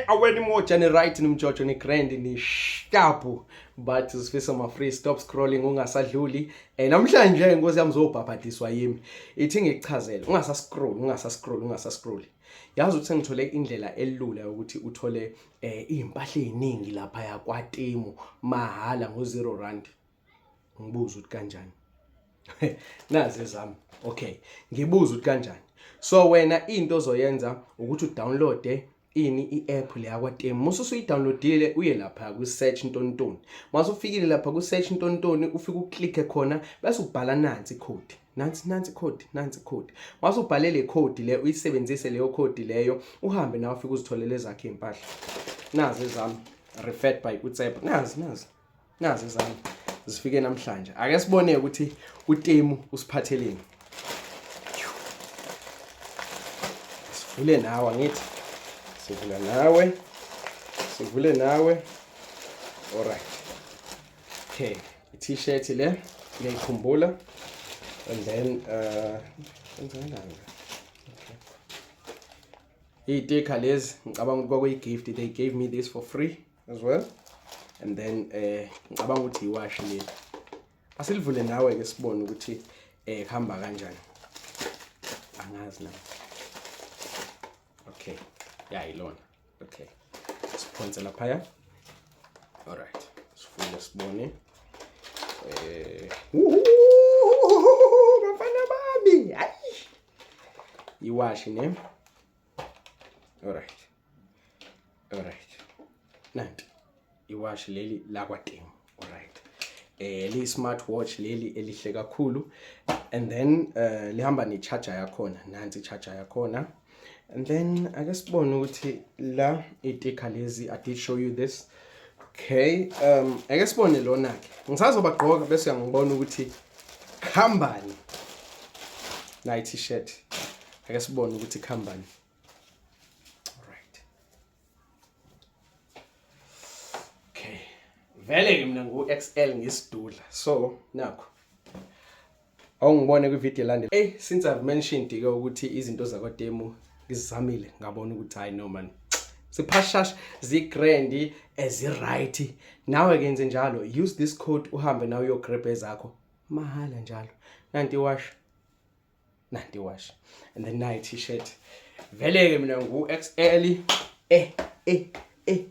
Aweni moja ni right, nimjojo, ni grand, ni sharp, but sifisa ma free. Stop scrolling ungasadluli. Namhlanje inkosi yami zobhabhadiswa yimi. Ithi ngikuchazele, ungasa scroll, ungasa scroll, ungasa scroll. Yazi ukuthi sengithole indlela elula yokuthi uthole izimpahla eziningi lapha yakwaTemu mahala ngo 0 rand. Ngibuza ukuthi kanjani? Nazi ezami. Okay, ngibuza ukuthi kanjani? So wena into ozoyenza ukuthi udownloade ini, i-app le yakwaTemu. Musu usuyidownloadile, uye lapha ku-search ntontoni. Mase ufikile lapha ku-search ntontoni, ufike uklikhe khona bese ubhala nansi code, nansi, nansi code, nansi code. Mase ubhale le code le, uyisebenzise leyo code leyo, uhambe nawe ufike uzitholele ezakhe impahla. Nazi ezami, referred by uTsep. Nazi, nazi, nazi ezami, zifike namhlanje. Ake sibone ukuthi uTemu usiphatheleni. Sivule nawe, angithi sivula nawe, sivule nawe. Alright, okay, i-T-shirt le ngiyayikhumbula. And then kwenzakalani? Okay, iy'tikha lezi ngicabanga ukuthi kwakuyi-gift. They gave me this for free as well. And then ngicabanga ukuthi iwashi leli. Asilivule nawe ke sibone ukuthi kuhamba kanjani. Angazi na. Okay, ya, ilona. Okay, siphonse laphaya. Alright, sifune sibone. Bafana bami, hayi, iwashi ne. Alright, nanti iwashi leli lakwaTemu. Alright, li smart watch leli elihle kakhulu. And then lihamba ne charger yakhona. Nansi charger yakhona. And then ake sibone ukuthi la itika lezi, I did show you this. Okay, ake sibone lona ke. Ngisazobagqoka bese ngibona ukuthi khambani la i-T-shirt. Ake sibone ukuthi khambani. Alright, okay, vele ke mina ngu XL, ngisidudla, so nakho awungibone kwivideo elandela. Hey, since I've mentioned ke ukuthi izinto zakwaTemu ngizamile, ngabona ukuthi hayi no man, siphashash, zigrand, ezi-right. Nawe ke yenze njalo, use this code, uhambe nawe uyograb ezakho mahala njalo. Nanti wash, nanti wash, and then nayi T-shirt. Vele ke mina ngu XL. Eh eh eh.